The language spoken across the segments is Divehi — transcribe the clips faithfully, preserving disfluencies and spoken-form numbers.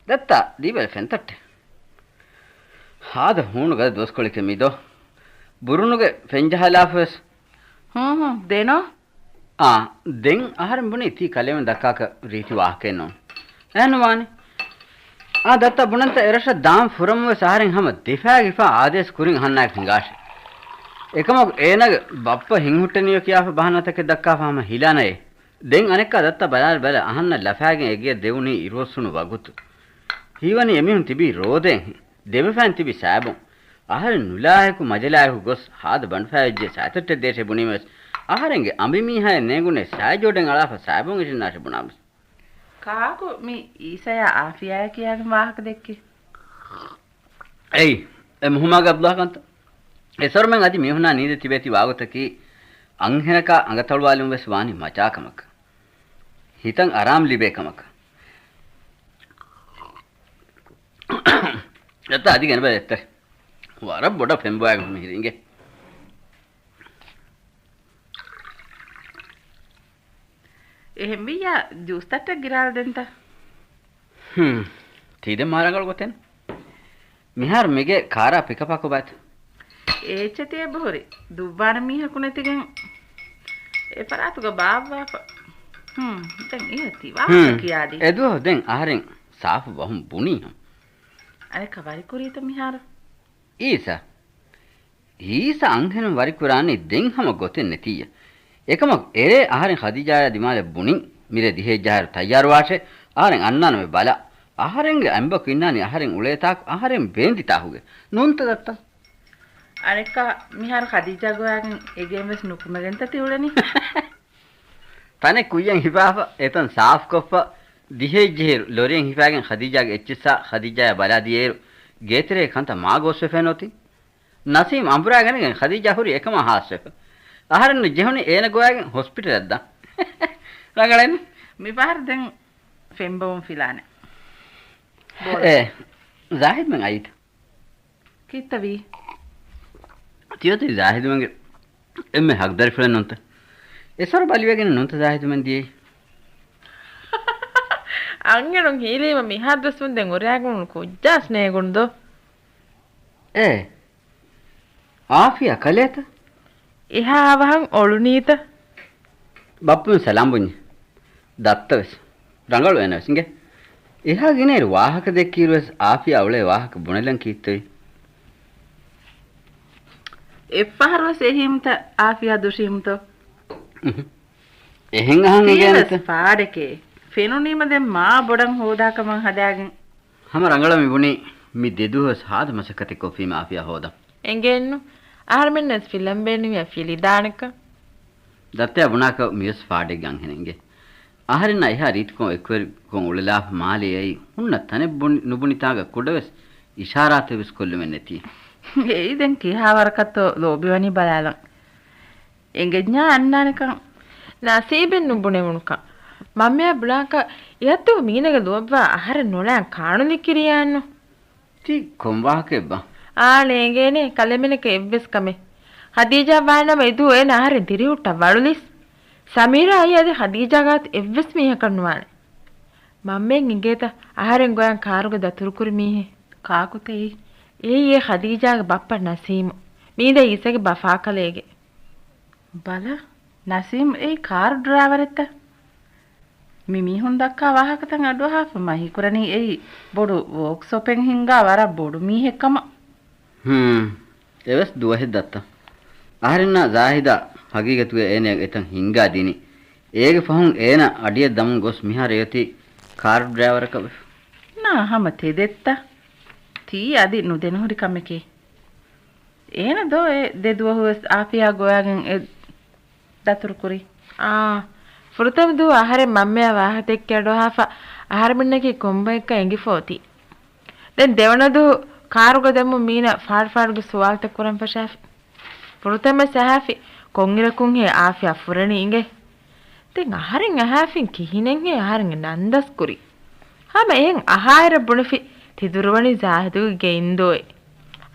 ދައްތާ، ދީބަލަ ފެންތައްޓެ. ހާދަ ހޫނު ގަދަ ދުވަސްކޮޅެކޭ މިދޯ. ބުރުނުގެ ފެން ޖަހާލާފަވެސް. ހޫ ހޫ، ދޭނޯ. އާ، ދެން އަހަރެން ބުނީ ތީ ކަލޭމެން ދައްކާކަށް ރީތި ވާހަކައެއް ނޫން. އެހެން ނުވާނެ. އާ، ދައްތާ ބުނަންތަ އެރަށަށް ދާން ފުރަމުން ވެސް އަހަރެން ހަމަ ދިފާގެފާ އާދޭސް ކުރިން އަހަންނާއެކު ހިނގާށޭ. އެކަމަކު އޭނާގެ ބައްޕަ ހިނގުހުއްޓެނީވެ ކިޔާފަ ބަހާނާތަކެއް ދައްކާފަ ހަމަ ހިލާނައޭ. ދެން އަނެއްކާ ދައްތާ ބަލާލި ބަލަ އަހަންނަށް ލަފާގެން އެގެޔަށް ދެވުނީ އިރުއޮއްސުނު ވަގުތު. ހީވަނީ އެމީހުން ތިބީ ރޯދައެއްހެން. ދެބަފައިން ތިބި ސާބުން. އަހަރެން ނުލާހައެކު މަޖަލާއެކު ގޮސް ހާދަ ބަނޑުފައިވެއްޖެ ސައިތައްޓެއް ދޭށޭ ބުނީމަވެސް، އަހަރެންގެ އަނބިމީހާއެއް ނޭނގުނޭ ސައިޖޯޑެއް އަޅާފަ ސާބުން އިށެންނާށޭ ބުނާމަސް. ކާކު މި އީސަޔާ އާފިޔާޔާ ކިޔާގެން ވާހަކަ ދެއްކީ؟ އެއީ، އެ މުހުމާގެ އަބްދުﷲ ކަންތަ؟ އެސޮރުމެން އަދި މީހުނާ ނީދެ ތިބޭތީ ވާގޮތަކީ، އަންހެނަކާ އަނގަތަޅުވާލުން ވެސް ވާނީ މަޖާކަމަކަށް. ހިތަށް އަރާމް ލިބޭ ކަމަކަށް. އެތަ އަދި ގެނެބަލަ އެއްތަ؟ ވަރަށް ބޮޑަށް ފެންބޮވާގެން ހުން ހިރި އިނގޭ. އެހެންވިއްޔާ ޖޫސް ތައްޓެއް ގިރާލަދެންތަ؟ ހުން. ތީ ދެން މާ ރަނގަޅު ގޮތެއް. މިހާރު މިގޭ ކާރާ ޕިކަޕާ ކޮބާތަ؟ އޭއްޗެތި އެބަހުރި. ދުއްވާނެ މީހަކު ނެތިގެން އެ ފަރާތުގަ ބާއްވާފަ. ހުން. ދެން އިހަ ތި ވާހަކަ ހުން. ކިޔާދީ. އެދުވަހު ދެން އަހަރެން ސާފު ބަހުން ބުނީ ހަމަ. އަނެއްކާ ވަރިކުރީތަ މިހާރު؟ އީސަ. އީސަ އަންހެނުން ވަރިކުރާނީ ދެން ހަމަ ގޮތެއް ނެތިއްޔާ. އެކަމަކު އެރޭ އަހަރެން ޚަދީޖާޔާ ދިމާލަށް ބުނިން، މިރޭ ދިހައެއްޖަހާއިރު ތައްޔާރުވާށޭ، އަހަރެން އަންނާނަމޭ ބަލަ. އަހަރެންގެ އަނބަކު އިންނާނީ އަހަރެން އުޅޭ ތާކު އަހަރެން ބޭންދި ތާކުގެ. ނޫންތަ ދައްތަ؟ އަނެއްކާ މިހާރު ޚަދީޖާ ގޮވާގެން އެގެއިން ވެސް ނުކުމެގެންތަ ތި އުޅެނީ؟ ތަނެއް ކުއްޔަށް ހިފާފަ، އެތަން ސާފުކޮށްފަ، ދިހައެއްޖެހިރު ލޮރިއެއް ހިފާގެން ޚަދީޖާގެ އެއްޗިއްސާ ޚަދީޖާޔާ ބަލާ ދިޔައިރު، ގޭތެރޭ ކަންތައް މާ ގޯސްވެފައެއް ނޯތީ. ނަސީމް އަނބުރާގަނެގެން ޚަދީޖާ ހުރީ އެކަމާ ހާސްވެފަ. އަހަރެންނު ޖެހުނީ އޭނަ ގޮވާގެން ހޮސްޕިޓަލަށް ދާން. ރަނގަޅެއްނު. މިފަހަރު ދެން ފެންބޮވުން ފިލާނެ. ބޯލަ. އޭ، ޒާހިދުމެން އައީތަ؟ ކީއްތަވީ؟ ތިއޮތީ ޒާހިދުމެންގެ އެންމެ ހަގުދަރިފުޅެއް ނޫންތަ؟ އެސޮރު ބަލިވެގެން ނޫންތަ ޒާހިދުމެން ދިޔައީ؟ އަންހެނުން ހީލީމަ މިހާ ދުވަސްވުން ދެން އުރާގެން ކުއްޖާސް ނޭގުން ދޯ؟ އޭ. އާފިޔާ ކަލޭތަ؟ އެހާ އަވަހަށް އޮޅުނީތަ؟ ބައްޕަމެން ސަލާމް ބުންޏެ. ދައްތަވެސް. ރަނގަޅު އޭނަވެސް އިނގޭ. އެހާ ގިނައިރު ވާހަކަ ދެއްކިއިރުވެސް އާފިޔާ އުޅޭ ވާހަކަ ބުނެލަން ކީއްތަވީ؟ އެއްފަހަރުވެސް އެހީމުތަ އާފިޔާ ދުށީމުތޯ؟ އުހު. އެހެން އަހަން ތީވެސް އެގޭނެތަ؟ ފާޑެކޭ. ފެނުނީމަ ދެން މާ ބޮޑަށް ހޯދާކަމަށް ހަދާގެން. ހަމަ ރަނގަޅަށް މި ބުނީ، މި ދެދުވަހުވެސް ހާދަ މަސައްކަތެއް ކޮށްފީމަ އާފިޔާ ހޯދަން. އެނގޭނު. އަހަރުމެންނަސް ފިލަން ބޭނުމިއަށް ފިލިދާނެކަން. ދައްތަޔާ ބުނާކަށް މިވެސް ފާޑެއްގެ އަންހެނެއް އިނގޭ. އަހަރެންނާ އެހާ ރީތިކޮށް އެކުވެރިކޮށް އުޅެލާފަ މާލެ އެއީ ހުންނަ ތަނެއް ބުނި-، ނުބުނިތާގަ ކުޑަވެސް އިޝާރާތެއް ވެސް ކޮށްލުމެއް ނެތީ. އެއީ ދެން ކިހާ ވަރަކަށްތޯ ލޯބިވަނީ ބަލާލަން. އެނގެންޏާ އަންނާނެކަން. ނަސީބެއް ނުބުނެވުނުކަން. މަންމަޔާ ބުނާކަށް އިހަށްދުވަހު މީނަގެ ލުއަށްވާ އަހަރެން ނުލާން ކާނުލި ކިރިޔާނު. ތީ ކޮން ވާހަކައެއްބާ؟ އާނ އެނގޭނެ ކަލޭމެނެކޭ އެއްވެސް ކަމެއް. ހަދީޖާ ވާނަމަ އެދުވަހު އޭނަ އަހަރެން ދިރިހުއްޓަ ވަޅުލިސް. ސަމީރާ އައީ އަދި ހަދީޖާ ގާތު އެއްވެސް މީހަކަށް ނުވާނެ. މަންމައެއް އިނގޭތަ އަހަރެން ގޮޔަން ކާރުގަ ދަތުރުކުރި މީހެއް؟ ކާކުތައީ؟ އެއީ އެ ހަދީޖާގެ ބައްޕަ ނަސީމު. މީދެ އީސަގެ ބަފާކަލޭގެ. ބަލަ، ނަސީމް އެއީ ކާރު ޑްރައިވަރެއްތަ؟ މި މީހުން ދައްކާ ވާހަކަތައް އަޑުއަހާފަ މަ ހީކުރަނީ އެއީ ބޮޑު ވޯކްސޮޕެއް ހިންގާ ވަރަށް ބޮޑު މީހެއް ކަމަށް. ހޫން. އެވެސް ދުވަހެއް ދައްތަ. އަހަރެންނާ ޒާހިދާ ހަގީގަތުގަ އޭނަޔަށް އެތަން ހިންގާ ދިނީ. އޭގެ ފަހުން އޭނަ އަޑިއަށް ދަމުން ގޮސް މިހާރު އެއޮތީ ކާރު ޑްރައިވަރަކަށް ވެފަ. ނާ ހަމަ ތެދެއްތަ؟ ތީ އަދި ނުދެންހުރި ކަމެކޭ. އޭނަ ދޯ އެ ދެ ދުވަހުވެސް އާފިޔާ ގޮވާގެން އެ ދަތުރުކުރީ؟ އާ، ފުރަތަމަ ދުވަހު އަހަރެން މަންމަޔާ ވާހަކަ ދެއްކި އަޑުއަހާފަ އަހަރެމެންނަކީ ކޮންބައެއްކަން އެނގިފަ އޮތީ. ދެން ދެވަނަ ދުވަހު ކާރުގަ ދެމުން މީނަ ފާޑު ފާޑުގެ ސުވާލުތައް ކުރަން ފަށާފި. ފުރަތަމަ އަހާފި ކޮންއިރަކުންހޭ އާފިޔާ ފުރެނީ އިނގޭ. ދެން އަހަރެން އަހާފިން ކިހިނެއްހޭ އަހަރެން ނަންދަސްކުރީ. ހަމަ އެހެން އަހާއިރަށް ބުނެފި ތި ދުރުވަނީ ޒާހިދުގެ ގެއިން ދޯއޭ.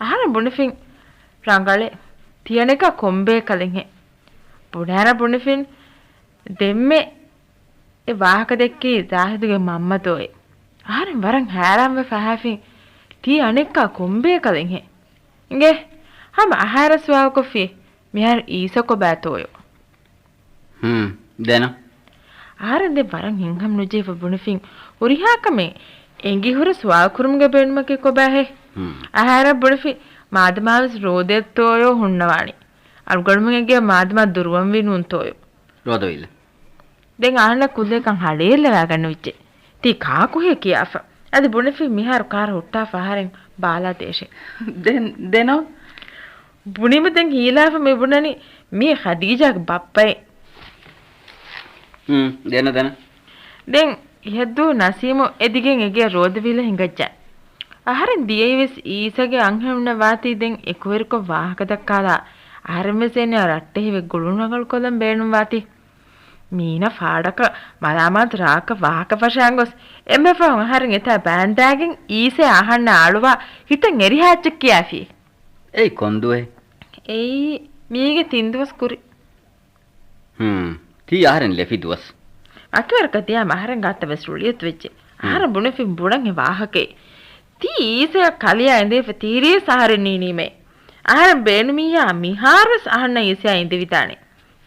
އަހަރެން ބުނެފިން ރަނގަޅޭ. ތިޔަނެކާ ކޮންބޭކަލެއްހޭ. ބުނާރަށް ބުނެފިން ދެންމެ އެ ވާހަކަ ދެއްކީ ޒާހިދުގެ މަންމަ ދޯއޭ. އަހަރެން ވަރަށް ހައިރާންވެފަ އަހާފިން، ތީ އަނެއްކާ ކޮންބޭކަލެއްހޭ؟ އިނގޭ، ހަމަ އަހާރަށް ސުވާލުކޮށްފި، މިހާރު އީސަ ކޮބާތޯޔޯ؟ ހުން، ދެނަ. އަހަރެން ދެން ވަރަށް ހިތްހަމަ ނުޖެހިފަ ބުނެފިން، ހުރިހާ ކަމެއް އެނގިހުރެ ސުވާލު ކުރުމުގެ ބޭނުމަކީ ކޮބާހޭ؟ ހުން. އަހާރަށް ބުނެފި، މާދަމާވެސް ރޯދައަށްތޯޔޯ ހުންނަވާނީ. އަޅުގަނޑުމެން އެނގޭ މާދަމާ ދުރުވަންވީ ނޫންތޯޔޯ. ރޯދަވިއްލަ. ދެން އަހަންނަށް ކުއްލިއަކަށް ހަޑޭއްލަވާގަންނަ ވެއްޖެ. ތީ ކާކުހޭ ކިޔާފަ؟ އަދި ބުނެފި މިހާރު ކާރު ހުއްޓާފަ އަހަރެން ބާލާ ދޭށޭ. ދެން، ދެނޯ؟ ބުނީމަ ދެން ހީލާފަ މި ބުނަނީ މީ ޚަދީޖާގެ ބައްޕައޭ. ހުން، ދެނަ، ދެނަ. ދެން އިހަށްދުވަހު ނަސީމު އެދިގެން އެގެއަށް ރޯދަވީލަ ހިނގައްޖެ. އަހަރެން ދިޔައީވެސް އީސަގެ އަންހެނުންނަށް ވާތީ ދެން އެކުވެރިކޮށް ވާހަކަ ދައްކާލާ. އަހަރެންވެސް އޭނަ ރައްޓެހިވެ ގުޅުން ރަނގަޅުކޮށްލަން ބޭނުންވާތީ. މީނަ ފާޑަކަށް މަލާމާތު ރާކަށް ވާހަކަ ފަށާން ގޮސް، އެންމެފަހުން އަހަރެން އެތާ ބާންދާގެން އީސަ އަހަންނަށް އަޅުވާ ހިތަށް އެރިހާ އެއްޗެއް ކިޔާފި. އެއީ ކޮންދުވަހެއް؟ އެއީ މީގެ ތިން ދުވަސް ކުރިން. ހުން. ތީ އަހަރެން ލެފި ދުވަސް. ވަކިވަރަކަށް ދިޔާމަ އަހަރެން ގާތަށް ވެސް ރުޅިއަތުވެއްޖެ. ހުން. އަހަރެން ބުނެފިން ބުނަން އެ ވާހަކައެއް. ތީ އީސަޔަށް ކަލެޔާ އިނދެފަ ތިރީސް އަހަރެއް ނީނީމޭ. އަހަރެން ބޭނުމިއްޔާ މިހާރުވެސް އަހަންނަށް އީސަޔާ އިނދެވިދާނެ.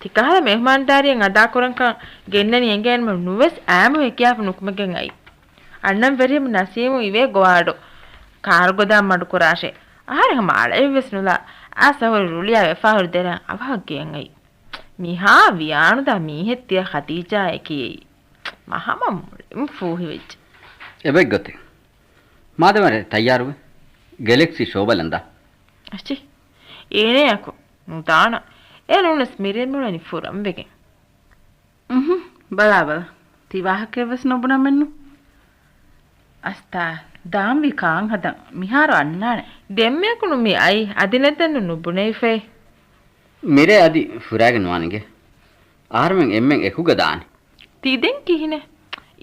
ތިކަހަލަ މެހުމާންދާރީއެއް އަދާކުރަންކަން ގެންނަނީ އެނގޭނަމަ ނުވެސް އާމު ހެކިޔާފަ ނުކުމެގެން އައީ. އަންނަން ވެރިހަމަ ނަސީމު އިވޭ ގޮވާޑު ކާރު ގޮދާން މަޑުކުރާށޭ. އަހަރެން ހަމަ އަޅައެއްވެސް ނުލާ އާސަ ހުރި ރުޅިޔާ ވެފާ ހުރި ދެރަން އަވަހަށް ގެޔަށް އައީ. މިހާ ވިޔާނުދާ މީހެއް ތިޔަ ޚަދީޖާއޭ ކިޔައީ. މަ ހަމަ މުޅިން ފޫހިވެއްޖެ. އެބައިގޮތެއް. މާދަމާރެ ތައްޔާރުވެ. ގެލެކްސީ ޝޯ ބަލަންދާ. އައްޗި. އޭނަޔަކު ނުދާނަ. އޭނަ ނޫނަސް މިރޭ މިއުޅެނީ ފުރަންވެގެން. އުހު، ބަލާބަލަ. ތި ވާހަކައެއްވެސް ނުބުނަމެއްނު. އަސްތާ، ދާންވީ ކާން ހަދަން. މިހާރު އަންނާނެ. ދެންމެއަކުނު މި އައީ، އަދި ނެތެއްނު ނުބުނެވިފައި. މިރޭ އަދި ފުރާގެން ނުވާނެގެ. އަހަރުމެން އެންމެން އެކުގަ ދާނެ. ތި ދެން ކިހިނެއް؟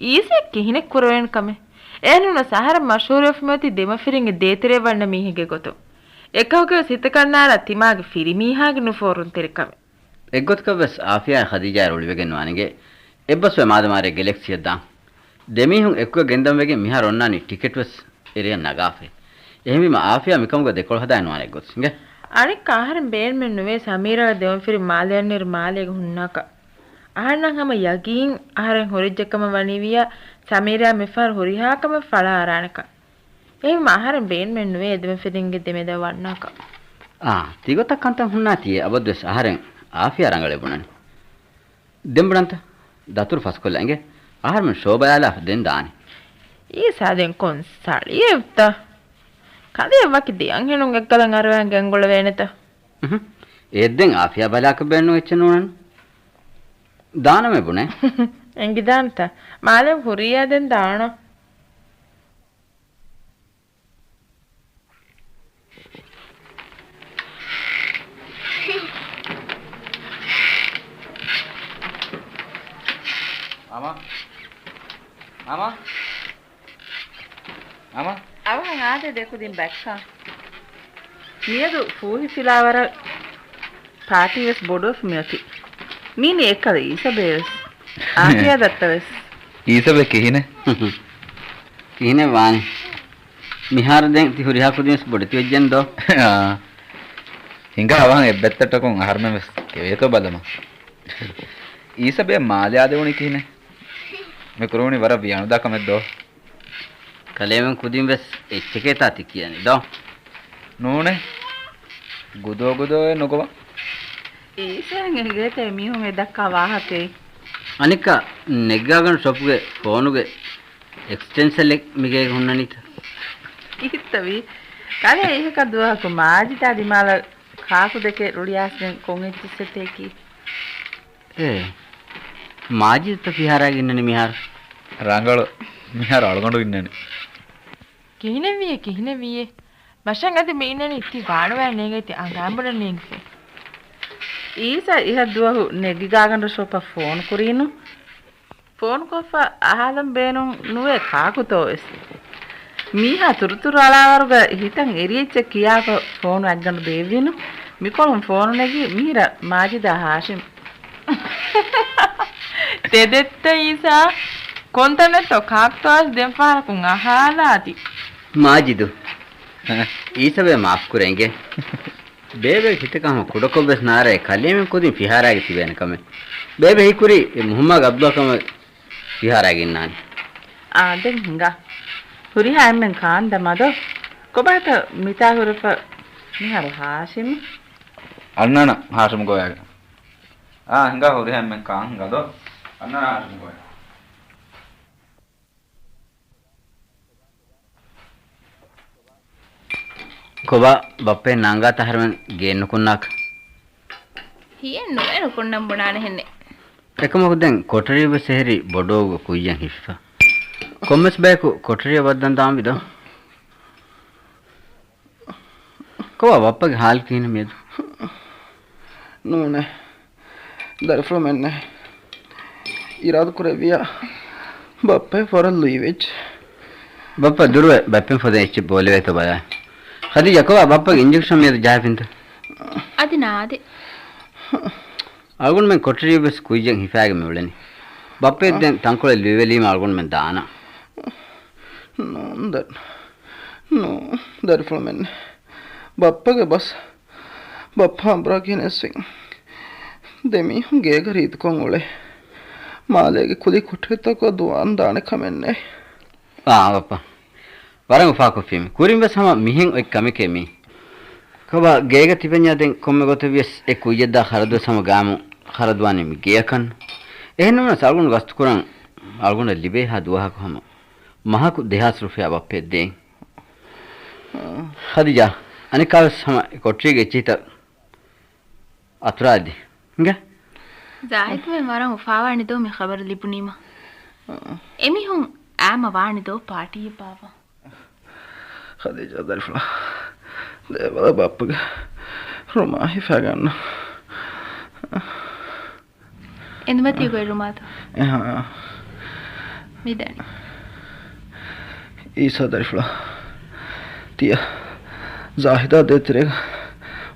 އީސަ ކިހިނެއް ކުރެވޭނެ ކަމެއް؟ އޭނަ ނޫނަސް އަހަރެން މަޝްހޫރުވެފަ މިއޮތީ ދެމަފިރިންގެ ދޭތެރޭ ވަންނަ މީހެއްގެ ގޮތުން. އެކަކުގެ ވެސް ހިތަކަށް ނާރާ ތިމާގެ ފިރިމީހާގެ ނުފޯރުންތެރިކަމެއް. އެއްގޮތަކަށްވެސް އާފިޔާ ޚަދީޖާ ރުޅިވެގެން ވާނެގެ. އެއްބަސްވެ މާދަމާރޭ ގެލެކްސީއަށް ދާން. ދެމީހުން އެކުގަ ގެންދަން ވެގެން މިހާރު އޮންނާނީ ޓިކެޓްވެސް އެރިއަށް ނަގާފައި. އެހެންވީމަ އާފިޔާ މިކަމުގަ ދެކޮޅު ހަދާ ނުވާނެ އެއްގޮތަށް އިނގޭ. އަނެއްކާ އަހަރެން ބޭނުމެއް ނުވޭ ސަމީރާގެ ދެމަފިރިން މާލެ އަންނައިރު މާލޭގަ ހުންނާކަށް. އަހަންނަށް ހަމަ ޔަގީން އަހަރެން ހުރެއްޖެ ކަމަށް ވަނީވިއްޔާ ސަމީރާ މިފަހަރު ހުރިހާ ކަމެއް ފަޅާ އަރާނެކަން. އެހެންވީމަ އަހަރެން ބޭނުމެއް ނުވޭ އެ ދެމަފިރިންގެ ދެމެދަށް ވަންނާކަށް. އާ، ތިގޮތަށް ކަންތައް ހުންނާތީއޭ އަބަދުވެސް އަހަރެން އާފިޔާ ރަނގަޅޭ ބުނަނީ. ދެން ބުނަންތަ؟ ދަތުރު ފަސްކޮށްލަ އިނގޭ. އަހަރުމެން ޝޯ ބަލާލާފަ ދެން ދާނީ. އީސާ ދެން ކޮން ސަޅިއެއްތަ؟ ކަލެއަށް ވަކި ދެ އަންހެނުން އެއްގަލަށް އަރުވާން ގެންގުޅެވޭނެތަ؟ އުހު. އެއްދެން އާފިޔާ ބަލާކަށް ބޭނުން އެއްޗެއް ނޫނަން. ދާނަމޭ ބުނޭ. އެނގިދާނެތަ؟ މާލެ ހުރިއްޔާ ދެން ދާނަން. އަމާ. އަމާ. އަމާ. އަވަހަށް އާދޭ ދެކުދިން ބައްކާ. މިއަދު ފޫހިފިލާވަރަށް ޕާޓީވެސް ބޮޑުވެފަ މިއޮތީ. މީނީ އެއްކަލަ އީސަބޭވެސް. އާފިޔާ ދައްތަވެސް. އީސަބޭ ކިހިނެއް؟ ކިހިނެއް ވާނީ؟ މިހާރު ދެން ތި ހުރިހާ ކުދިންވެސް ބޮޑެތިވެއްޖެން ދޯ؟ އާ. ހިނގާ އަވަހަށް އެއްބައްތައްޓަކުން އަހަރުމެންވެސް ކެވޭތޯ ބަލަމާ. އީސަބޭ މާލެ އާދެވުނީ ކިހިނެއް؟ މި ކުރެވުނީ ވަރަށް ވިޔާނުދާ ކަމެއް ދޯ؟ ކަލޭމެން ކުދިން ވެސް އެއްޗެކޭތާ ތި ކިޔަނީ ދޯ؟ ނޫނޭ. ގުދޯ ގުދޯއޭ ނުގޮވާ. އީސައަށް އެނގޭތަ އެމީހުން އެ ދައްކާ ވާހަކައެއް؟ އަނެއްކާ ނެގިގާގަނޑު ޝޮޕުގެ ފޯނުގެ އެކްސްޓެންޝަލެއް މިގޭގަ ހުންނަނީތަ؟ ކީއްތަވީ؟ ކަލޭ އިހަކަށް ދުވަހަކު މާޖިދާ ދިމާލަށް ކާކުދެކެ ރުޅިއައިސްގެން ކޮން އެއްޗިއްސެއްތޭކީ؟ އޭ، މާޖިދުތަ ފިހާރައިގެ އިންނަނީ މިހާރު؟ ރަނގަޅު، މިހާރު އަޅުގަނޑު އިންނަނީ. ކިހިނެއްވީއޭ، ކިހިނެއްވީއޭ؟ މަށަށް އަދި މި އިންނަނީ ތި ވާނުވާ ނޭނގޭ ތި އަނގައިން ބުނަން ނޭނގިފަ. އީސަ އިހަށް ދުވަހު ނެގިގާގަނޑު ޝޮޕަށް ފޯނު ކުރީނު. ފޯނުކޮށްފަ އަހާލަން ބޭނުން ނުވޭ ކާކުތޯވެސް. މީހާ ތުރުތުރު އަޅާވަރުގަ ހިތަށް އެރި އެއްޗެއް ކިޔާފަ ފޯނު އަތްގަނޑު ބޭއްވީނު. މިކޮޅުން ފޯނު ނެގީ މީރަ މާޖިދާ ހާޝިމް. ތެދެއްތަ އީސާ؟ ކޮންތަނެއްތޯ ކާކުތޯ ދެން ފަހަރަކުން އަހާލާތި. މާޖިދު. އީސަބޭ މާފްކުރޭ އިނގޭ. ބޭބެ ހިތަކަށް ހަމަ ކުޑަކޮށްވެސް ނާރޭ ކަލޭމެން ކުދިން ފިހާރާގެ ތިބޭނެ ކަމެއް. ބޭބެ ހީކުރީ އެ މުހައްމާ ގަބްދުއާ ކަމަށް ފިހާރާގެ އިންނާނެ. އާ، ދެން ހިނގާ. ހުރިހާ އެންމެން ކާންދަމާ ދޯ. ކޮބާތަ މިތާ ހުރެފަ މިހާރު ހާޝިމް؟ އަންނާނަ ހާޝިމް ގޮވާގެ. އާ، ހިނގާ ހުރިހާ އެންމެން ކާން ހިނގާ ދޯ. އަންނާނަ ހާޝިމް ގޮވާ. ކޮބާ ބައްޕައެއް ނާނގާތަ އަހަރެމެން ގެއެއް ނުކުންނާކަށް؟ ހިޔެއް ނުވޭ ނުކުންނަން ބުނާނެ ހެންނެއް. އެކަމަކު ދެން ކޮޓަރިއަށް ވެސް އެހެރީ ބޮޑޯގު ކުއްޔަށް ހިފިފަ. ކޮންމެސް ބަޔަކު ކޮޓަރިއަށް ވައްދަން ދާންވީ ދޯ؟ ކޮބާ ބައްޕަގެ ހާލު ކިހިނެއް މިއަދު؟ ނޫނޭ. ދަރިފުޅުމެންނޭ. އިރާދަ ކުރެއްވިޔާ ބައްޕަ ވަރަށް ލުއިވެއްޖެ. ބައްޕަ ދުރުވެ ބައްޕަ ފޮދެ އެއްޗެއް ބޯލެވޭތޯ ބަލާ. ޚަދީޖާ ކޮބާ ބައްޕަގެ އިންޖެކްޝަން މިއަދު ޖަހައިފިންތަ؟ އަދި ނާދެ. އަޅުގަނޑުމެން ކޮޓަރިއަށް ވެސް ކުއްޔަށް ހިފާގެން މި އުޅެނީ. ބައްޕައެއް ދެން ތަންކޮޅެއް ލުއިވެލީމަ އަޅުގަނޑުމެން ދާނަން. ނޫން ދަ-، ނޫން ދަރިފުޅުމެން. ބައްޕަގެ ބަސް. ބައްޕަ އަނބުރާ ގެނެސްފިން. ދެމީހުން ގޭގަ ރީތިކޮށް އުޅޭ. މާލޭގެ ކުލި ކޮޓަރިތަކަށް ދުވާން ދާނެ ކަމެއް ނެތް. އާ، ބައްޕަ. ވަރަށް އުފާކޮށްފީމެ. ކުރިން ވެސް ހަމަ މިހެން އޮތް ކަމެކޭ މީ. ކޮބާ ގޭގަ ތިބެންޏާ ދެން ކޮންމެ ގޮތެއް ވިޔަސް އެ ކުއްޔަށް ދާ ޚަރަދުވެސް ހަމަ ގާމު ޚަރަދުވާނީ މި ގެޔަކަށް. އެހެންނޫނަސް އަޅުގަނޑު ގަސްތުކުރަން އަޅުގަނޑަށް ލިބޭހާ ދުވަހަކު ހަމަ މަހަކު ދެހާސް ރުފިޔާ ބައްޕައަށް ދޭން. ޚަދީޖާ، އަނެއްކާވެސް ހަމަ ކޮޓަރީގެ އެއްޗިހިތައް އަތުރާދީ. އިނގޭ؟ ޒާހިދުމެން ވަރަށް އުފާވާނެ ދޯ މި ޚަބަރު ލިބުނީމަ. އެމީހުން އާމަ ވާނެ ދޯ ޕާޓީއެއް ބާއްވަން. ޚަދީޖާ ދަރިފުޅާ، ދޭބަލަ ބައްޕަގެ ރުމާ ހިފާގަންނަ. އެނދުމަތީ ގޮތް ރުމާތޯ؟ އެހާ. މިދަނީ. އީސާ ދަރިފުޅާ. ތިޔަ ޒާހިދާ ދޭތެރޭގަ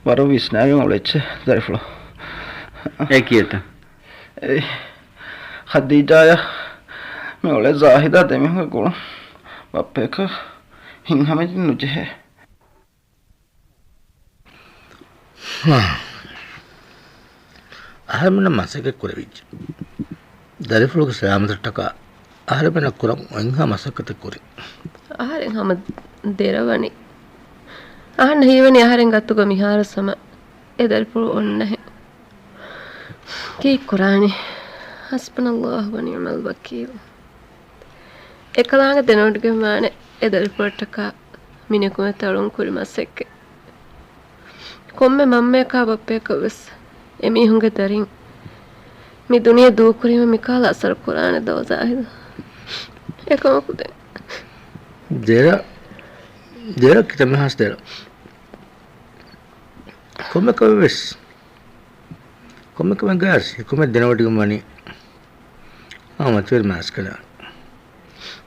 ވަރަށް ވިސްނާގެން އުޅެއްޗެ ދަރިފުޅާ. އެ ކިޔަތަ؟ އެ ޚަދީޖާޔާ މި އުޅޭ ޒާހިދާ ދެމީހުންގެ ގުޅުން ބައްޕަޔަކަށް ހިތްހަމަޖެއް ނުޖެހޭ. އަހަރެމެންނަށް މަސައްކަތް ކުރެވިއްޖެ. ދަރިފުޅުގެ ސަލާމަތަށްޓަކާ އަހަރެމެންނަށް ކުރަން އޮތްހާ މަސައްކަތެއް ކުރިން. އަހަރެން ހަމަ ދެރަވަނީ. އަހަންނަށް ހީވަނީ އަހަރެން ގަތުގަ މިހާރު ސަމަ އެ ދަރިފުޅު އޮންނަހެން. ކީއްކުރާނީ؟ ހަސްބަނަﷲ ވަނިޢުމަލް ވަކީލް. އެކަލާނގެ ދެނެވޮޑިގެންވާނެ އެ ދަރިފުޅަށްޓަކާ މި ނިކުމެތި އަޅުން ކުރި މަސައްކަތް. ކޮންމެ މަންމަޔަކާ ބައްޕަޔަކަށް ވެސް އެމީހުންގެ ދަރިން މި ދުނިޔެ ދޫކުރީމަ މިކަހަލަ އަސަރު ކުރާނެ ދޯ ޒާހިދު. އެކަމަކު ދެން. ދެރަ، ދެރަ ކިތަންމެހާސް ދެރަ. ކޮންމެ ކަމެއް ވެސް. ކޮންމެ ކަމެއްގަޔަސް ހިކުމަތް ދެނެވޮޑިގެން ވަނީ ހަމަ މަތިވެރި މާސްކަލާ.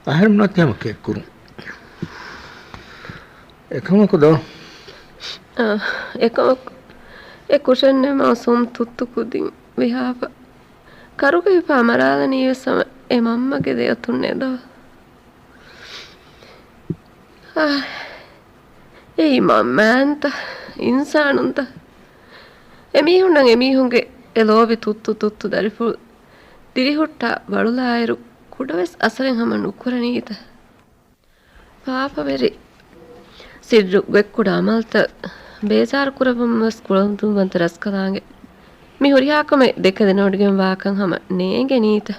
އަހަރެން ނުވަތަ ހަމަ ކެއްކުރުން. އެކަމަކު ދޯ؟ އާ، އެކަމަކު އެ ކުށެއްނެތް މައުސޫމް ތުއްތު ކުދިން ވިހާފަ. ކަރުގަ ހިފާ މަރާލަނީވެސް ހަމަ އެ މަންމަގެ ދެއަތުންނޭ ދޯ؟ އާ، އެއީ މަންމައެއްތަ އިންސާނުންތަ؟ އެމީހުންނަށް އެމީހުންގެ އެ ލޯބި ތުއްތު ތުއްތު ދަރިފުޅު ދިރިހުއްޓާ ވަޅުލާއިރު، ކުޑަވެސް އަސަރެއް ހަމަ ނުކުރަނީތަ؟ ފާފަވެރި ސިއްރު ގޮތްކުޑަ އަމަލުތައް ބޭޒާރު ކުރައްވަމުން ވެސް ކުޅަދުންވަންތަ ރަސްކަލާނގެ މި ހުރިހާ ކަމެއް ދެކެ ދެނެވޮޑިގެން ވާކަން ހަމަ ނޭނގެނީތަ؟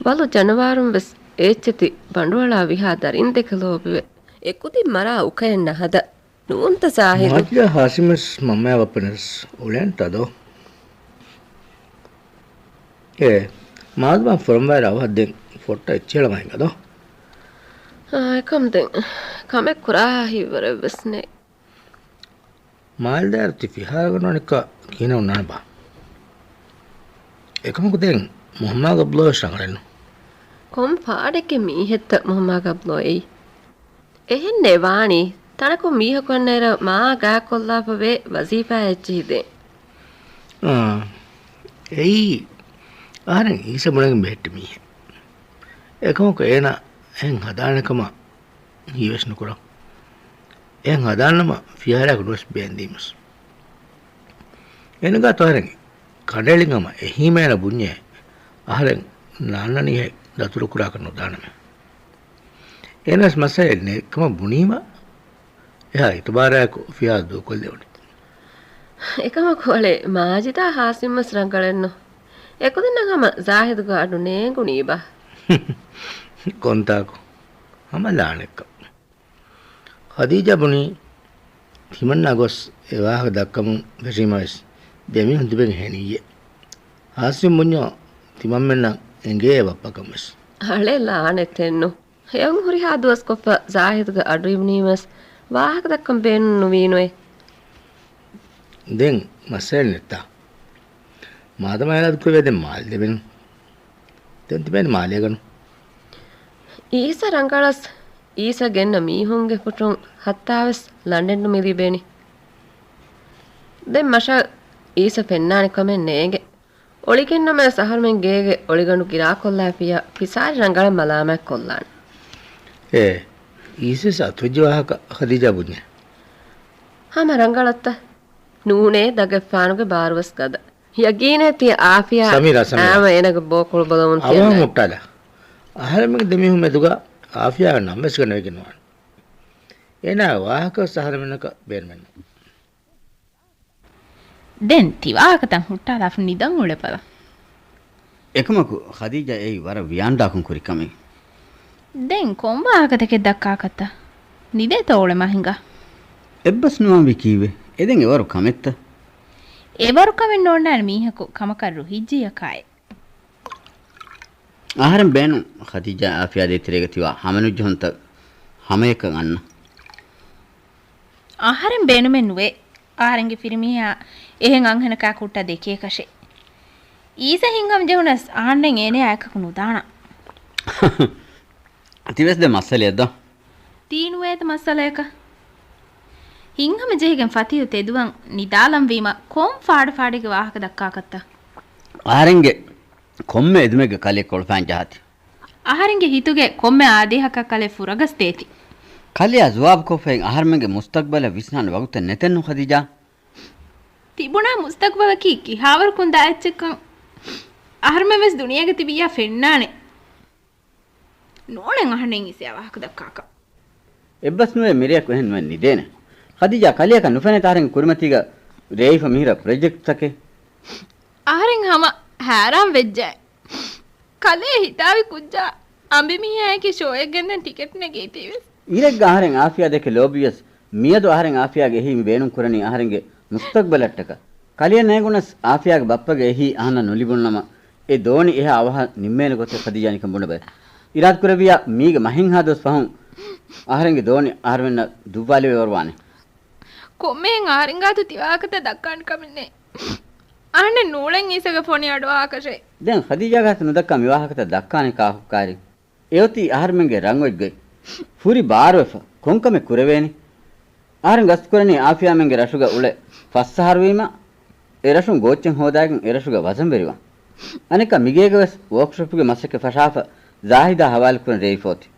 ބަލު ޖަނަވާރުން ވެސް އޭއްޗެތި ބަނޑުއަޅާ ވިހާ ދަރިން ދެކެ ލޯބިވެ، އެކުދިން މަރާ އުކަޔަށް ނަހަދަ ނޫންތަ ޒާހިދު؟ މާތްލާ ހާޝިމްވެސް މަންމަޔާ ބައްޕަނަސް އުޅޭންތަ ދޯ؟ އޭ، މާދަމާ ފުރަންވާއިރަށް އަވަހަށް ދެން ފޮއްޓަ އެއްޗެހި އަޅަމާ ހިނގާ ދޯ؟ އާ، އެކަމް ދެން ކަމެއް ކުރާހާ ހިތްވަރެއްވެސް ނެތް. މާލްދާއިރު ތި ފިހާރަގަނޑުވަނިކާ ކިހިނެއް އޮންނާނެބާ؟ އެކަމަކު ދެން މުހައްމާ ގަބްލޯވެސް ރަނގަޅެއްނު. ކޮން ފާޑެއްގެ މީހެއްތަ މުހައްމާ ގަބްލޯ އެއީ؟ އެހެންނޭ ވާނީ. ތަނަކުން މީހަކު އަންނައިރަށް މާ ގާތްކޮށްލާފަ ވޭ ވަޒީފާ އެއްޗެހި ދޭން. އާ، އެއީ އަހަރެން އީސަ ބުނެގެން ބެހެއްޓި މީހެއް. އެކަމަކު އޭނާ އެހެން ހަދާނެ ކަމަށް ހީވެސް ނުކުރަން. އެހެން ހަދާނަމަ ފިހާރައަކު ނުވެސް ބޭންދީމަސް. އޭނަގާ ތޮހެރެން ކަނޑައެޅިން ހަމަ އެހީމޭނަ ބުންޏޭ އަހަރެން ނާންނަނީހެއް ދަތުރުކުރާކަށް ނުދާނަމޭ. އޭނަސް މައްސަލައެއް ނެތްކަމަށް ބުނީމަ އެހާ އިތުބާރާއެކު ފިހާރަ ދޫކޮށްލެވުނީ. އެކަމަކު އަޅެ މާޖިދާ ހާސިމްވެސް ރަނގަޅެއްނު. އެކުދިންނަށް ހަމަ ޒާހިދުގެ އަޑު ނޭނގުނީބާ؟ ކޮންތާކު؟ ހަމަ ލާނެއްކަން. ޚަދީޖާ ބުނީ، ތިމަންނާ ގޮސް އެ ވާހަކަ ދައްކަމުން ފެށީމަވެސް ދެމީހުން ތިބެން ހެނިއްޔޭ. ހާސިމް ބުންޏޯ ތިމަންމެންނަށް އެނގޭ އެ ބައްޕަކަން ވެސް. އަޅެ ލާނެތެއްނު. ހެޔޮން ހުރިހާ ދުވަސްކޮށްފަ ޒާހިދުގެ އަޑު އިވުނީމަސް ވާހަކަ ދައްކަން ބޭނުން ނުވީނުއޭ. ދެން މައްސަލައެއް ނެތްތާ. މާދަމާ އިރާދަކުރެވޭ ދެން މާލެ ލެވެން. ދެން ތިބޭނެ މާލޭގަނު. އީސަ ރަނގަޅަސް އީސަ ގެންނަ މީހުންގެ ފުށުން ހައްތާވެސް ލަނޑެއްނު މިލިބޭނެ. ދެން މަށަށް އީސަ ފެންނާނެ ކަމެއް ނޭނގެ. އޮޅިގެންނަމަވެސް އަހަރުމެން ގޭގެ އޮޅިގަނޑު ގިރާކޮށްލާފިއްޔާ ފިސާރި ރަނގަޅަށް މަލާމާތް ކޮށްލާނެ. އޭ، އީސަސް އަތުވެއްޖެ ވާހަކަ ޚަދީޖާ ބުންޏޭ. ހަމަ ރަނގަޅަށްތަ؟ ނޫނޭ ދަގެއްފާނުގެ ބާރުވެސް ގަދަ. ޔަގީނޭ ތިޔަ އާފިޔާ ސަމީރާ، ސަމީރާ. އާމަ އޭނަގެ ބޯކޮޅު ބޮލަމުން އަވަހަށް ތިޔަ ހުއްޓާލާ. އަހަރެމެންގެ ދެމީހުން މެދުގަ އާފިޔާގެ ނަންވެސް ގަނެވިގެން ނުވާނެ. އޭނާގެ ވާހަކަވެސް އަހަރެމެންނަކަށް ބޭނުމެއްނު. ދެން ތި ވާހަކަތައް ހުއްޓާލާފަ ނިދަން އުޅެބަލަ. އެކަމަކު ޚަދީޖާ އެއީ ވަރަށް ވިޔާންޑާކުން ކުރި ކަމެއް. ދެން ކޮން ވާހަކަތަކެއް ދައްކާކަށްތަ؟ ނިދޭތޯ އުޅެ މަހިނގާ؟ އެއްބަސް ނުވާންވީ ކީއްވެ؟ އެ ދެން އެވަރު ކަމެއްތަ؟ އެވަރު ކަމެއް ނޯންނާނެ މީހަކު ކަމަކަށް ރުހިއްޖިޔަކާއެ. އަހަރެން ބޭނުން ޚަދީޖާ އާފިޔާ ދޭތެރޭގަ ތިވާ ހަމަނުޖެހުންތައް ހަމަޔަކަށް އަންނަ. އަހަރެން ބޭނުމެއް ނުވޭ. އަހަރެންގެ ފިރިމީހާ އެހެން އަންހެނަކާ ކުއްޓަށް ދެކޭކަށެއް. އީސަ ހިތްހަމަޖެހުނަސް އަހަންނެއް އޭނަޔާ އެކަކު ނުދާނަން. ތިވެސް ދެ މައްސަލައެއް ދޯ؟ ތީ ނުވޭތަ މައްސަލަޔަކަށް؟ ހިތްހަމަޖެހިގެން ފަތިހު ތެދުވަން ނިދާލަންވީމަ ކޮން ފާޑުފާޑެއްގެ ވާހަކަ ދައްކާކަށްތަ؟ އަހަރެންގެ ކޮންމެ އެދުމެއްގެ ކަލެއް ކޮޅުފައިން ޖަހާތި. އަހަރެންގެ ހިތުގެ ކޮންމެ އާދޭހަކަށް ކަލެއް ފުރަގަސްދޭތި. ކަލެއާ ޖުވާބުކޮށްފައި އަހަރެމެންގެ މުސްތަޤްބަލަށް ވިސްނާން ވަގުތެއް ނެތެއްނު ޚަދީޖާ. ތިބުނާ މުސްތަޤްބަލަކީ ކިހާވަރަކުން ދާ އެއްޗެއްކަން އަހަރުމެން ވެސް ދުނިޔޭގަ ތިބިއްޔާ ފެންނާނެ. ނޫނެއް އަހަންނެއް އީސަޔާ ވާހަކަ ދައްކާކަށް. އެއްބަސްނުވޭ މިރެއަކު އެހެން ނުވެން ނިދޭނެ. ޚަދީޖާ ކަލެއަކަށް ނުފެނޭތަ އަހަރެންގެ ކުރިމަތީގަ ރޭވިފަ މިހިރަ ޕްރޮޖެކްޓްތަކެއް؟ އަހަރެން ހަމަ ހައިރާން ވެއްޖެ. ކަލޭ ހިތާވި ކުއްޖާ އަނބިމީހާއެކި ޝޯއެއް ގެންދަން ޓިކެޓް ނެގީތީވެސް. އިރެއްގަ އަހަރެން އާފިޔާ ދެކެ ލޯބިވިޔަސް މިއަދު އަހަރެން އާފިޔާގެ އެހީ މި ބޭނުން ކުރަނީ އަހަރެންގެ މުސްތަޤްބަލަށްޓަކަ. ކަލެއަށް ނޭނގުނަސް އާފިޔާގެ ބައްޕަގެ އެހީ އަހަންނަށް ނުލިބުނުނަމަ އެ ދޯނި އެހާ އަވަހަށް ނިންމޭނެ ގޮތެއް ޚަދީޖާ ނިކަން ބުނެބަލަ. އިރާދަކުރެއްވިޔާ މީގެ މަހެއްހާ ދުވަސް ފަހުން އަހަރެންގެ ދޯނި އަހަރުމެންނަށް ދުއްވާލެވޭވަރުވާނެ. ކޮންމެހެން އަހަރެންގާތު ތިވާހަކަތައް ދައްކާނެ ކަމެއް ނެތް. އަހަންނެއް ނޫޅެން އީސަގެ ފޮނި އަޑުއަހާކަށެއް. ދެން ޚަދީޖާގާތު ނުދައްކާ މިވާހަކަތައް ދައްކާނެ ކާކުއްކާރި. އެއޮތީ އަހަރުމެންގެ ރަނގަޅު ގޮތް. ފުރި ބާރުވެފަ ކޮންކަމެއް ކުރެވޭނީ؟ އަހަރެން ގަސްތުކުރަނީ އާފިޔާމެންގެ ރަށުގަ އުޅެ ފަސް އަހަރުވީމަ، އެ ރަށުން ގޯއްޗެއް ހޯދާގެން އެ ރަށުގަ ވަޒަންވެރިވާން. އަނެއްކާ މިގޭގަވެސް ވޯކްޝޮޕުގެ މަސައްކަތް ފަށާފަ ޒާހިދާ ހަވާލުކުރަން ރޭވިފަ އޮތީ.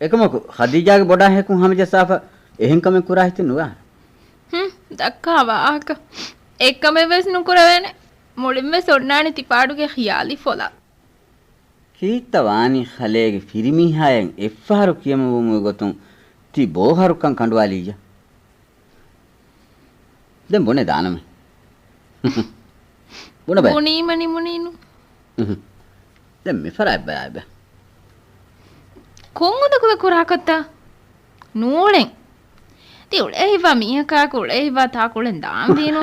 އެކަމަކު ޚަދީޖާގެ ބޮޑާ ހެކުން ހަމަޖައްސާފަ އެހެން ކަމެއް ކުރާ ހިތެއް ނުވާ. ހުން، ދައްކާ ވާހަކަ އެއްކަމެއްވެސް ނުކުރެވޭނެ. މުޅިންވެސް އޮންނާނީ ތި ފާޑުގެ ޚިޔާލީ ފޮލާ. ކީއްތަ ވާނީ ޚަލޭގެ ފިރިމީހާޔަށް އެއްފަހަރު ކިޔަމަންވުމުގެ ގޮތުން ތި ބޯހަރުކަން ކަނޑުވާލިއްޔާ؟ ދެން ބުނެ ދާނަމޭ. ބުނެބަ. ބުނީމަ ނިމުނީނު. އުހު. ދެން މިފަރާތް ބަޔާބެ. ކޮން އުނދަގުލަ ކުރާކަށްތަ؟ ނޫޅެން. ތި އުޅޭ ހިތްވާ މީހަކާ ކުޅޭ ހިތްވާ ތާ ކުޅެން ދާން ވީނު.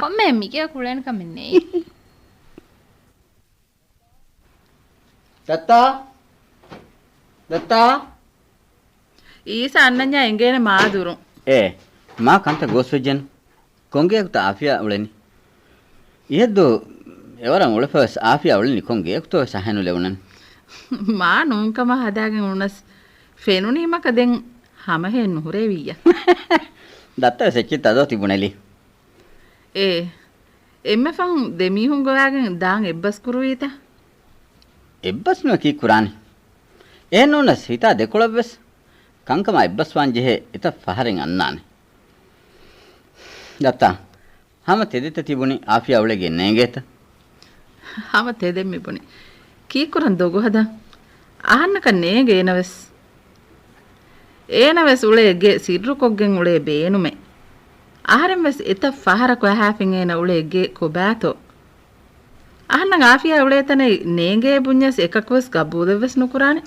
ކޮންމެ މިގޭ ކުޅޭނެ ކަމެއް ނެތް. ދައްތާ! ދައްތާ! އީސަ އަންނަންޏާ އެނގޭނެ މާ ދުރުން. އޭ، މާ ކަންތައް ގޯސްވެއްޖެން. ކޮންގެއަކުތަ އާފިޔާ އުޅެނީ؟ އިހެއްދު އެވަރަށް އުޅެފަވެސް އާފިޔާ އުޅެނީ ކޮންގެއަކުތޯވެސް އަހައެއް ނުލެވުނަން. މާ ނޫންކަމަށް ހަދާގެން އުޅުނަސް ފެނުނީމަކަ ދެން ހަމަހެއް ނުހުރެވިއްޔާ. ދައްތަވެސް އެއްޗެއްތަ ދޯ ތި ބުނެލީ؟ އޭ، އެންމެ ފަހުން ދެމީހުން ގޮވާގެން ދާން އެއްބަސް ކުރުވީތަ؟ އެއްބަސްނުވެ ކީއްކުރާނީ؟ އެހެންނޫނަސް ހިތާ ދެކޮޅަށްވެސް ކަންކަމާ އެއްބަސްވާން ޖެހޭ އެތައް ފަހަރެއް އަންނާނެ. ދައްތާ، ހަމަ ތެދެތަ ތިބުނީ އާފިޔާ އުޅޭ ގެއެއް ނޭނގޭތަ؟ ހަމަ ތެދެއް މިބުނީ. ކީއްކުރަން ދޮގު ހަދާ؟ އަހަންނަކަށް ނޭނގެ އޭނަވެސް. އޭނަވެސް އުޅޭ ގެ ސިއްރުކޮށްގެން އުޅޭ ބޭނުމެއް. އަހަރެންވެސް އެތައް ފަހަރަކު އަހާފިން އޭނަ އުޅޭ ގެ ކޮބާތޯ؟ އަހަންނަށް އާފިޔާ އުޅޭ ތަނެއް ނޭނގޭ ބުންޏަސް އެކަކުވެސް ގަބޫލެއްވެސް ނުކުރާނެ.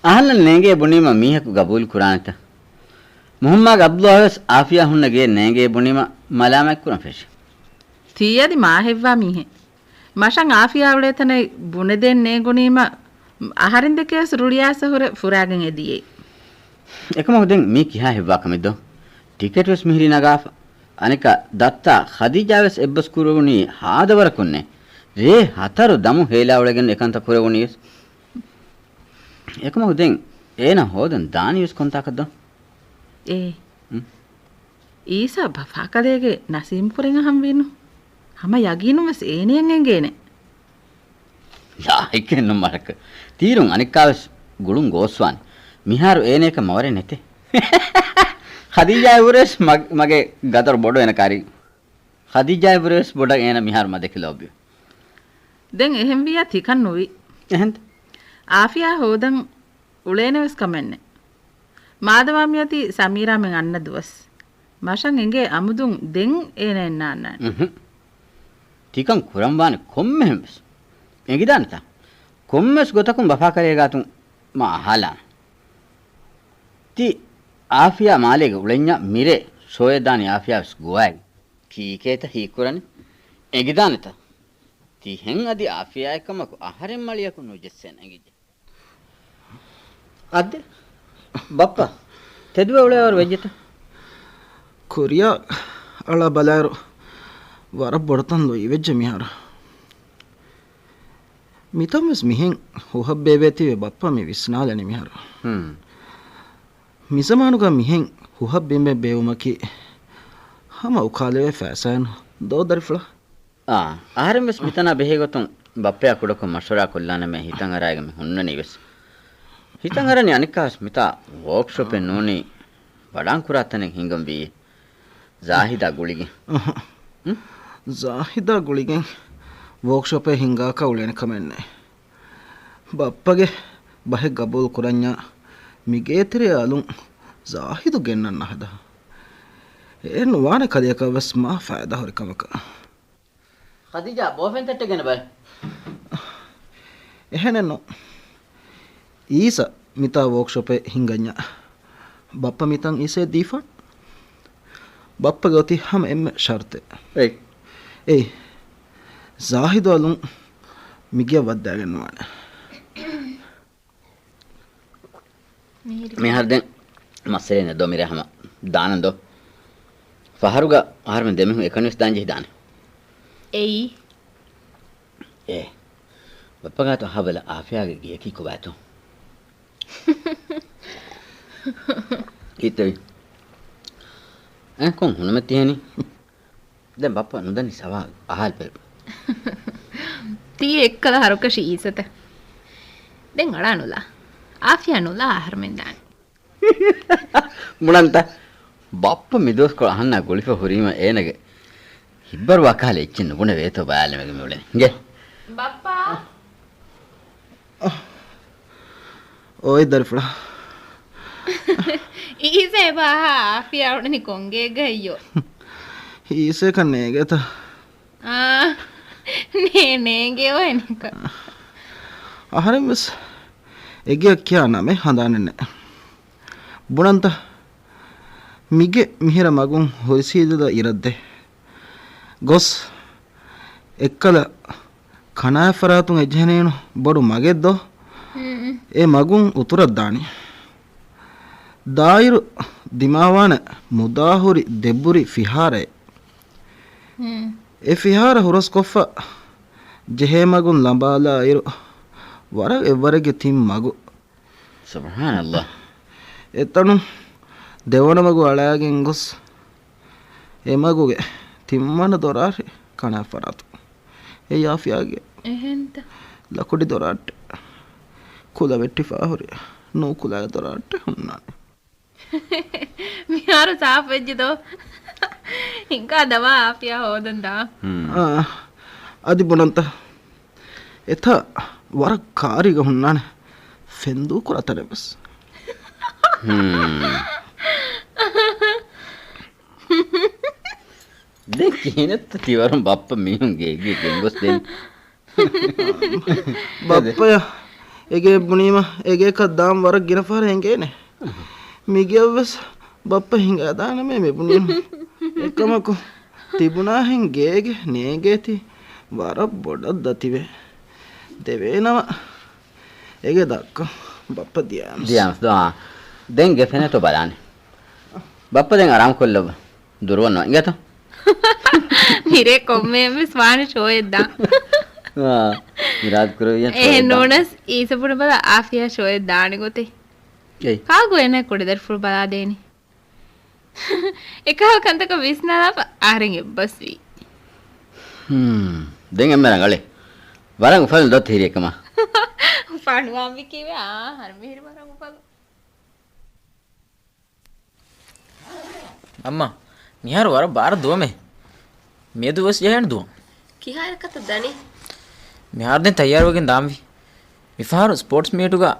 އަހަންނަށް ނޭނގޭ ބުނީމަ މީހަކު ގަބޫލު ކުރާނެތަ؟ މުހައްމާގެ އަބްދުﷲ ވެސް އާފިޔާ ހުންނަ ގެއެއް ނޭނގޭ ބުނީމަ މަލާމާތްކުރަން ފެށި. ތީ އަދި މާހެއްވާ މީހެއް. މަށަށް އާފިޔާ އުޅޭ ތަނެއް ބުނެދޭން ނޭނގުނީމަ، އަހަރެން ދެކެވެސް ރުޅިއައިސް ހުރެ ފުރާގެން އެދިޔައީ. އެކަމަކު ދެން މީ ކިހާ ހެއްވާ ކަމެއްދޯ؟ ޓިކެޓް ވެސް މިހިރީ ނަގާފަ. އަނެއްކާ ދައްތާ ޚަދީޖާ ވެސް އެއްބަސް ކުރެވުނީ ހާދަވަރަކުންނޭ. ރޭ ހަތަރު ދަމު ހޭލާ އުޅެގެން އެކަންތައް ކުރެވުނީ ވެސް. އެކަމަކު ދެން އޭނަ ހޯދަން ދާނީ ވެސް ކޮންތާކަށްދޯ؟ އޭ. އުން. އީސާ ބަފާކަލޭގެ ނަސީމުކުރެން އަހަންވީނު. ހަމަ ޔަގީނުން ވެސް އޭނައަށް އެނގޭނެ. ލާހިކެއްނު މަރަކަ. ތީރުން އަނެއްކާވެސް ގުޅުން ގޯސްވާނެ. މިހާރު އޭނައަކަށް މަވަރެއް ނެތޭ. ޚަދީޖާ އިބުރޭސް މަ-، މަގޭ ގަދަރު ބޮޑު އޭނަ ކާރި. ޚަދީޖާ އިބުރޭސް ބޮޑަށް އޭނަ މިހާރު މަދެކި ލޯބި. ދެން އެހެންވިއްޔާ ތިކަން ނުވި. އެހެންތަ؟ އާފިޔާ ހޯދަން އުޅޭނެވެސް ކަމެއްނެ. މާދަމާ މިއޮތީ ސަމީރާމެން އަންނަ ދުވަސް. މަށަށް އެނގޭ އަމުދުން ދެން އޭނަ އެންނާންނާނެ. އުހު. ތިކަން ކުރަންވާނެ ކޮންމެހެންވެސް. އެނގިދާނެތަ؟ ކޮންމެސް ގޮތަކުން ބަފާކަލޭގާތުން މާ އަހާލާނެ. ތި އާފިޔާ މާލޭގެ އުޅެންޏާ މިރޭ ޝޯއެއް ދާނީ އާފިޔާވެސް ގޮވާގެން. ކީކޭތަ ހީކުރަނީ؟ އެނގިދާނެތަ؟ ތިހެން އަދި އާފިޔާއެއްކަމަކު އަހަރެން މަޅިޔަކު ނުޖެއްސޭނެ އެނގިއްޖެ. އައްދެ، ބައްޕަ، ތެދުވެ އުޅޭވަރު ވެއްޖެތަ؟ ކުރިޔާ އަޅާ ބަލާއިރު ވަރަށް ބޮޑުތަން ލުއިވެއްޖެ މިހާރު. މިތަންވެސް މިހެން ހުހަށް ބޭބޭތީވެ ބައްޕަ މި ވިސްނާލަނީ މިހާރު. ހުން. މިޒަމާނުގަ މިހެން ހުހަށް ބިމެއް ބޭއްވުމަކީ ހަމަ އުކާލެވޭ ފައިސާއެއްނު ދޯ ދަރިފުޅާ؟ އާ، އަހަރެން ވެސް މިތަނާ ބެހޭ ގޮތުން ބައްޕަޔާ ކުޑަކޮށް މަޝްވަރާ ކޮށްލާނަމޭ ހިތަށް އަރާގެން މި ހުންނަނީ ވެސް. ހިތަށް އަރަނީ އަނެއްކާވެސް މިތާ ވޯކްޝޮޕެއް ނޫނީ ވަޑާން ކުރާ ތަނެއް ހިނގަން ވީ. ޒާހިދާ ގުޅިގެން. އަހަ. ހުން؟ ޒާހިދާ ގުޅިގެން ވޯކްޝޮޕެއް ހިންގާކަށް އުޅޭނެ ކަމެއް ނެތް. ބައްޕަގެ ބަހެއް ގަބޫލު ކުރަންޏާ މިގޭތެރެއަށް އަލުން ޒާހިދު ގެންނަން ނަހަދާ. އެ ނުވާނެ ކަލެއަކަށް ވެސް މާ ފައިދާ ހުރި ކަމަކަށް. ޚަދީޖާ، ބޯފެން ތައްޓެއް ގެނެބަ. އެހެނެއްނު. އީސަ މިތާ ވޯކްޝޮޕެއް ހިންގަންޏާ ބައްޕަ މިތަން އީސައަށް ދީފާން. ބައްޕަގެ އޮތީ ހަމަ އެންމެ ޝަރުތެއް. އެއް. އެއް. ޒާހިދު އަލުން މިގެއަށް ވައްދާގެން ނުވާނެ. މިހިރީ. މިހާރު ދެން މައްސަލައެއް ނެތް ދޯ މިރޭ ހަމަ ދާނަން ދޯ. ފަހަރުގަ އަހަރުމެން ދެމީހުން އެކަނިވެސް ދާން ޖެހިދާނެ. އެއީ. އޭ. ބައްޕަގާތު އަހާބަލަ އާފިޔާގެ ގެއަކީ ކޮބާތޯ؟ ކީއްތަވި؟ އެ ކޮން ހުނަމެއް ތިހެނީ؟ ދެން ބައްޕަ ނުދަނީ ސަވާލު އަހާލި ބަލަ. ތީ އެއްކަލަ ހަރުކަށި އީސަތަ؟ ދެން އަޅާ ނުލާ. އާފިޔާ ނުލާ އަހަރުމެން ދާނީ. ބުނަންތަ؟ ބައްޕަ މިދުވަސްކޮޅު އަހަންނާ ގުޅިފަ ހުރީމަ އޭނަގެ ހިތްބަރުވާ ކަހަލަ އެއްޗެއް ނުބުނެވޭތޯ ބަލާލަމެގެ މިއުޅެނީ. އިނގޭ. ބައްޕާ. އޯއި ދަރިފުޅާ. އީސަ އެބަ އަހާ އާފިޔާ އުޅެނީ ކޮންގޭގައްޔޯ؟ އީސައަކަށް ނޭގޭތަ؟ އާ، ނޭ، ނޭނގެ އޮހެނިކަ. އަހަރެން ވެސް އެގެއަށް ކިޔާ ނަމެއް ހަނދާނެއް ނެތް. ބުނަންތަ؟ މިގެ މިހިރަ މަގުން ހުރިސީދަދަ އިރަށްދޭ. ގޮސް އެއްކަލަ ކަނާތް ފަރާތުން އެޖެހެނީނު ބޮޑު މަގެއްދޯ؟ ހުން. އެ މަގުން އުތުރަށް ދާނީ. ދާއިރު ދިމާވާނެ މުދާ ހުރި ދެބުރި ފިހާރައެއް. ހުން. އެ ފިހާރަ ހުރަސްކޮށްފަ ޖެހޭ މަގުން ލަނބާލާ އިރު ވަރަށް އެއްވަރެއްގެ ތިން މަގު. ސުބްޙާނައްލާހް. އެތަނުން ދެވަނަ މަގު އަޅާގެން ގޮސް، އެ މަގުގެ ތިންވަނަ ދޮރާށި ކަނާތް ފަރާތު. އެ އާފިޔާގެ އެހެންތަ؟ ލަކުޑި ދޮރާށެއް. ކުލަ ވެއްޓިފާ ހުރި ނޫކުލަ އެދޮރާއްޓެ ހުންނާނެ. މިހާރު ސާފުވެއްޖެ ދޯ؟ ހިނގާ ދަމާ އާފިޔާ ހޯދަން ދާ. ހުން. އާ، އަދި ބުނަންތަ؟ އެތާ ވަރަށް ކާރީގަ ހުންނާނެ. ފެންދޫ ކުރާ ތަނެއް ވެސް. ހުން. ދެން ކިހިނެއްތަ ތިވަރުން ބައްޕަ މީހުން ގޭގެ ގެންގޮސްދޭން؟ ބައްޕަޔަށް އެގޭ ބުނީމަ އެގޭކަށް ދާން ވަރަށް ގިނަ ފަހަރެއް އެނގޭނެ. މިގެއަށްވެސް ބައްޕަ ހިނގާދާނަމޭ މިބުނީމަ. އެކަމަކު ތިބުނާހެން ގޭގެ ނޭނގޭތީ ވަރަށް ބޮޑަށް ދަތިވޭ. ދެވޭނަމަ އެގޭ ދައްކަ ބައްޕަ ދިޔާމަސް. ދިޔާމަސް ދޯ. ދެން ގެ ފެނޭތޯ ބަލާނެ. ބައްޕަ ދެން އަރާމުކޮށްލައްވަ. ދުރުވަން ނޯ އިނގޭތޯ. މިރޭ ކޮންމެއެއްވެސް ވާނެ ޝޯއެއް ދާ. އާ، މިރާދު ކުރެވިއްޔަން އެހެން ޝޯއެއް ދާ. ނޫނަސް އީސަފުނު ބަލާ އާފިޔާ ޝޯއެއް ދާނެ ގޮތެއް. އެއް. ކާކު އޭނާ ކުޑަދަރިފުޅު ބަލާދޭނެ. އެކަހަލަ ކަންތަކަށް ވިސްނާލާފަ އަހަރެން އެއްބަސްވީ. ހުން. ދެން އެންމެ ރަނގަޅޭ. ވަރަށް އުފަލު ދޯ ތިހިރި އެކަމާ. ފަނުވާންވީ ކީއްވެ؟ އާ، ހަރު މިހިރި ވަރަށް އުފަލު. އައްމާ، މިހާރު ވަރަށް ބާރަށް ދުވަމޭ. މިއަދު ވެސް ޖެހޭނެ ދުވަން. ކިހާއިރަކަށްތަ ދަނީ؟ މިހާރު ދެން ތައްޔާރުވެގެން ދާންވީ. މިފަހަރު ސްޕޯޓްސް މީޓުގަ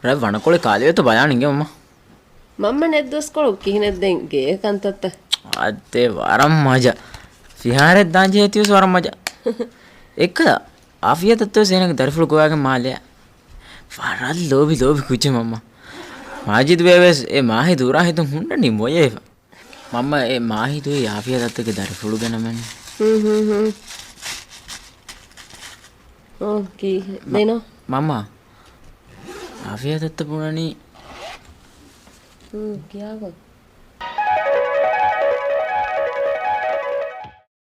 ރަތް ވަނަކޮޅެއް ކާލެވޭތޯ ބަލާނަން އިނގޭ މަންމަ. މަންމަ ނެތް ދުވަސްކޮޅު ކިހިނެއް ދެން ގޭގެ ކަންތައްތައް؟ އާދެ، ވަރަށް މަޖާ. ފިހާރައެއް ދާން ޖެހޭތީވެސް ވަރަށް މަޖާ. އެއްކަލަ، އާފިޔާ ދައްތަވެސް އޭނާގެ ދަރިފުޅު ގޮވާގެން މާލެއާ. ވަރަށް ލޯބި ލޯބި ކުއްޖެއް މަންމަ. މާޖިދު ބޭބެވެސް އެ މާހި ދޫރާ ހިތުން ހުންނަނީ މޮޔަވެފަ. މަންމަ އެ މާހި ދޫއީ އާފިޔާ ދައްތަގެ ދަރިފުޅު ގެނަމެން. ހުން، ހުން، ހުން. އޯ، ކީ މަ-، ދެނޯ؟ މަންމަ، އާފިޔާ ދައްތަ ބުނަނީ. ހުން، ކިޔާގޮ؟